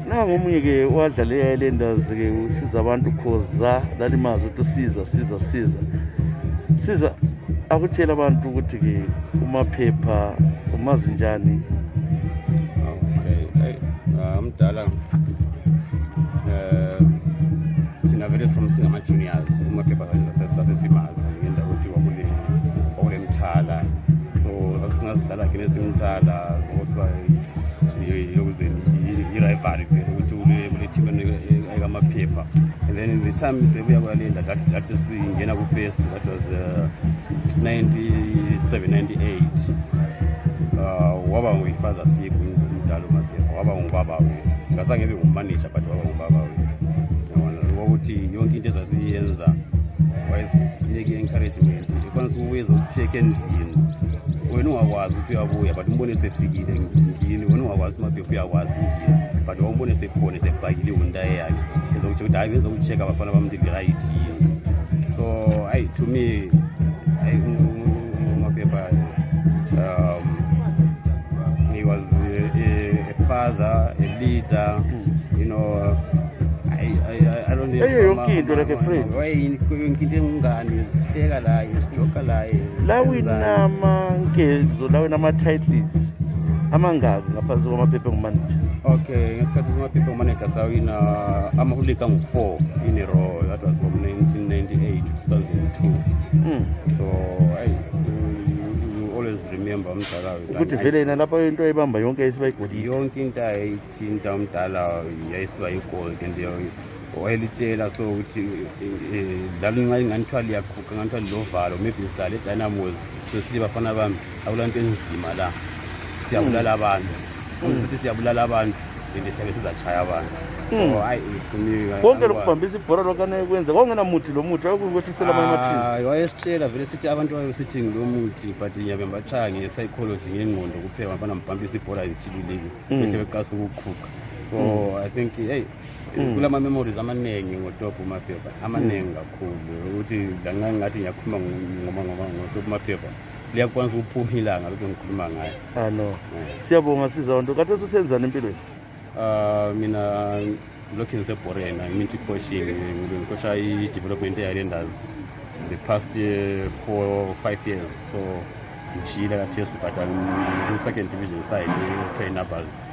Nangu omunye-ke wadlala i-Highlanders-ke usiza abantu Khoza lalimazi ukuthi siza akutshela abantu ukuthi-ke uMaphepha umazi njani. Okay, mdala thina vele from singama-juniors uMaphepha sasesimazi ngendawo ukuthi wakule Mthala, so sasingazidlala ke nesimthala ngokuba yokuze i-rival vele ukuthi ule team ayikamaphepha. And then in the time sebuya kwalinda that singena ku-first, that was 97-98. Waba nguyi-father figure umdala uMaphepha, waba ngubaba wethu, ngazange ebe ngumanager but waba ngubaba wethu. Ukuthi yonke into ezasiyenza wayesinike i-encouragement, ekwanisa uweza ukucheck endlini wena ungakwazi ukuthi uyabuya but umbone sefikile ngini, wena ungakwazi uMaphepha uyakwazi ngini but wawumbone sekhona esebhakile undaye yakhe ezokuthi ukuthi hayi benza ukucheck abafana bam ndi right yini. So to me uMaphepha he was a father, a leader, you know. I don't know. Yonke into like a friend. Yonke into engane sihleka la, sijoka la. La winamanketho, la winama-titles amangaki ngaphansi kwaMaphepha ngumanager? Okay, ngesikhathi uMaphepha ngumanager sawina amahulika ngu-4 in a row. That was from 1998 to 2002. So you always remember umdala ukuthi vele yena lapha into ayibamba yonke ayisiba igolide. Yonke into ayithinta umdala yayisiba igold, and wayelitshela so ukuthi nganithiwa liyakhupha, nganithiwa lilovalo maybe sisale e-Dynamos sesithi bafana bami akulanto enzima la, siyabulala abantu sithi siyabulala abantu and siyabe sizatshaya abantu. So to me konke lokubambisa ibhola lokane kwenza kwakungenamuthi lo muthi ayekukwehlisela amanye wayesitshela vele sithi abantu bayosithi ngilo muthi but nyabe mbatshaya nge-psychology ngengqondo kuphela banambambisa ibhola lijibileke bese beqasa ukuqhuqa. So I think kulama memories amaningi ngoTopo uMaphepha, amaningi kakhulu ukuthi ngathi ngiyakhuluma ngoTopo uMaphepha liyakwanisa ukuphuma ilanga lokho ngikhuluma ngayo. No. Siyabonga sizonto kade sisenzana empilweni. Mina lokhu ngiseBorena ngimthi coaching, ngikhocha i-development ye-Highlanders the past 4-5 years, so ngishila kathesi but I'm second division side, train Naples.